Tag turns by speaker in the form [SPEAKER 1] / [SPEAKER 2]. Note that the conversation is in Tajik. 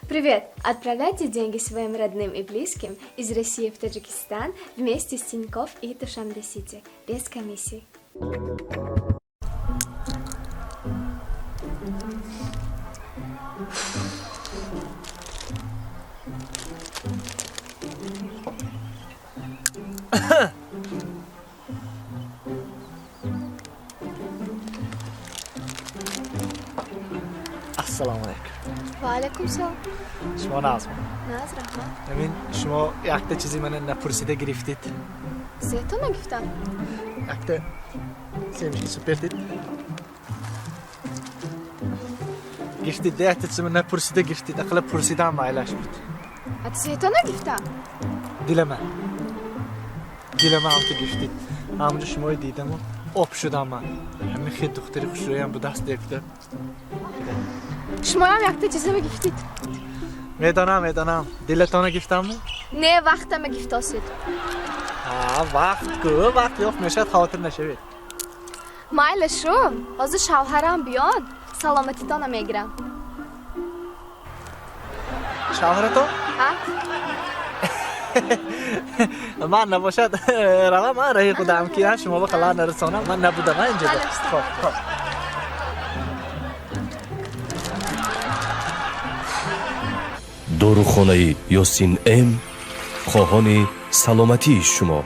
[SPEAKER 1] Привет! Отправляйте деньги своим родным и близким из России в Таджикистан вместе с Тинькофф и Душанбе Сити без комиссии.
[SPEAKER 2] Ассалому алайкум.
[SPEAKER 1] Ва алайкум салом.
[SPEAKER 2] Шумо нағзми?
[SPEAKER 1] Нағз, раҳмат.
[SPEAKER 2] Ҳамин шумо якта чизи мана напурсида гирифтед.
[SPEAKER 1] Зето нагифтам?
[SPEAKER 2] Якта семечки супер дид. Гирифтед, якта чизи мана напурсида гирифтед. Ақалла пурсидам майлаш буд.
[SPEAKER 1] А зето нагифтам?
[SPEAKER 2] Дилама. Дилама ҳамту гирифтед. Ҳамунҷо шуморо дидаму об шудам ман. Ҳамин хел духтари хушрӯям будаст дегуфта.
[SPEAKER 1] Шумоям якта чизама гифтед.
[SPEAKER 2] Медонам, медонам. Дилатона гифтамму?
[SPEAKER 1] Не, вақтама гифтосед.
[SPEAKER 2] Ҳа, вақт ку, вақт ёфт мешавад, хавотир нашавед.
[SPEAKER 1] Майла шу, ҳозир шавҳарам биёд, саломатитона мегирам.
[SPEAKER 2] Шавҳаратон?
[SPEAKER 1] Ҳа?
[SPEAKER 2] Ман набошад, равам, ман раҳи худам ки шумо ба халал нарасонам, ман набудам инҷо. Хоб, хоб.
[SPEAKER 3] Дорухонаи Ёсин М хоҳони саломатии шумо.